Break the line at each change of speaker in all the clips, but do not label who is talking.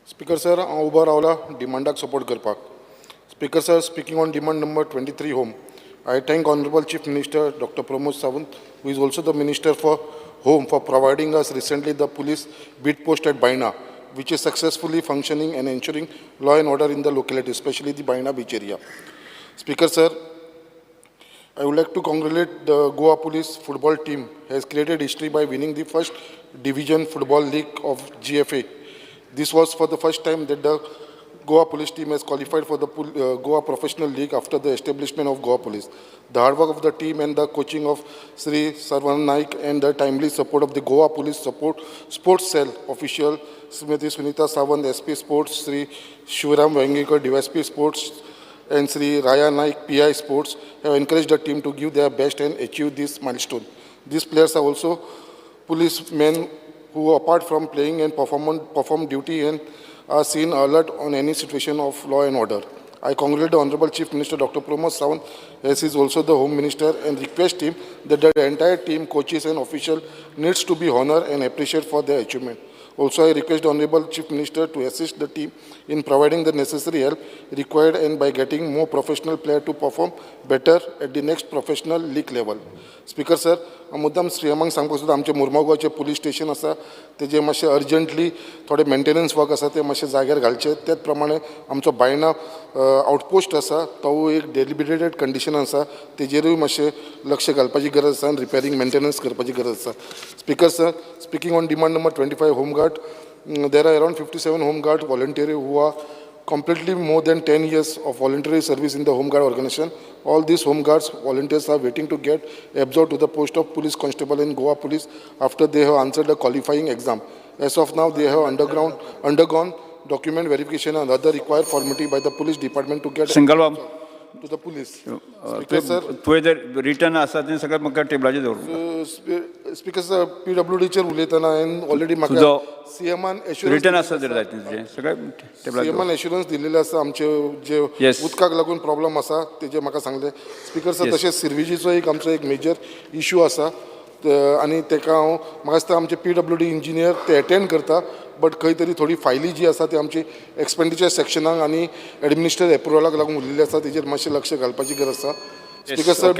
Speaker sir, हांव उबो रावला डिमांडाक सपोर्ट करपाक. Speaker sir, speaking on demand number 23, home, I thank Honourable Chief Minister Doctor Pramod Sawant, who is also the Minister for Home, for providing us recently the police beat post at Baina, which is successfully functioning and ensuring law and order in the locality, especially the Baina beach area. Speaker sir, I would like to congratulate the Goa Police football team has created history by winning the first division football league of GFA. This was for the first time that the Goa Police team has qualified for the Goa Professional League after the establishment of Goa Police. The hard work of the team and the coaching of Sri Sarvan Naik and the timely support of the Goa Police Support Sports Cell official Srimati Sunita Sawant, SP Sports, Sri Shivaram Vengekar, DSP Sports, and Sri Raya Naik, PI Sports, have encouraged the team to give their best and achieve this milestone. These players are also policemen who, apart from playing and perform duty and are seen alert on any situation of law and order. I congratulate the Honorable Chief Minister Dr. Pramod Sawant, as he is also the Home Minister, and request him that the entire team, coaches and official needs to be honored and appreciated for their achievement. Also, I request the Honorable Chief Minister to assist the team in providing the necessary help required and by getting more professional player to perform better at the next professional league level. Speaker sir, हांव मुद्दाम सीएमाक सांगपाक सोदता, आमचें मुर्मगांवचें police station आसा, तेजें मातशें urgently थोडें maintenance work आसा, तें मातशें जाग्यार घालचें. त्याच प्रमाणे आमचो बायणा आउटपोस्ट आसा, तो एक डेलिबिरेटेड कंडिशन आसा, तेजेरूय मातशें लक्ष घालपाची गरज आसा आनी रिपेरींग मेंटेनन्स करपाची गरज आसा. Speaker sir, speaking on demand number 25, home guard, there are around 57 home guard volunteer who are completely more than 10 years of voluntary service in the home guard organization. All these home guards volunteers are waiting to get absorbed to the post of police constable in Goa Police after they have answered the qualifying exam. As of now, they have undergone document verification and other required formality by the police department to get
single Babu.
To the police. Speaker sir,
तुवें जर return आसा तें सगळें म्हाका टेबलाचेर दवर.
Speaker sir, पीडब्ल्यूडीचेर उलयतना हांवें already म्हाका
तुजो
सीएमान एश्युरन्स
रिटर्न आसा जर जाय तें तुजें सगळें टेबलार
सीएमान
दवर.
एश्युरन्स दिलेले आसा, आमचे जे उदकाक लागून प्रॉब्लम आसा तेजे म्हाका सांगले, स्पीकर सर. तशेंच सिर्विजीचो एक आमचो एक मेजर इशू आसा आनी तेका हांव म्हाका दिसता आमचे पीडब्ल्यूडी इंजिनियर ते एटेंड करता, बट खंय तरी थोडी फायली जी आसा ती आमची एक्सपेंडिचर सेक्शनाक आनी एडमिनिस्ट्रेटिव एप्रुवलाक लागून उरलेली आसा, तेजेर मातशें लक्ष घालपाची गरज आसा, स्पीकर सर.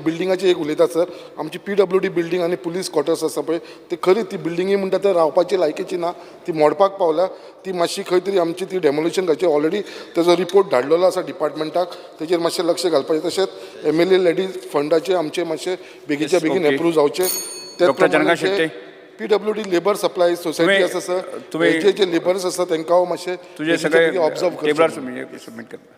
बिल्डिंगाची एक उलयता सर, आमची पीडब्ल्यूडी बिल्डींग आनी पुलीस क्वॉर्टर्स आसा पळय, ती खरी ती बिल्डिंगी म्हणटा ते रावपाची लायकीची ना, ती मोडपाक पावल्या. ती मातशी खंय तरी आमची ती डेमोलिशन घालची. ऑलरेडी तेजो रिपोर्ट धाडलेलो आसा डिपार्टमेंटाक, तेजेर मातशें लक्ष घालपाचें. तशेंच एमएलए लॅडीज फंडाचे आमचे मातशे बेगीच्या बेगीन एप्रूव जावचे.
Dr. Janaka Shetty.
PWD labour supply society आसा सर, जे जे लेबर्स आसा तांकां मातशें
तुजे सगळे
ऑब्जर्व
टेबलार
करचें.
सबमीट कर.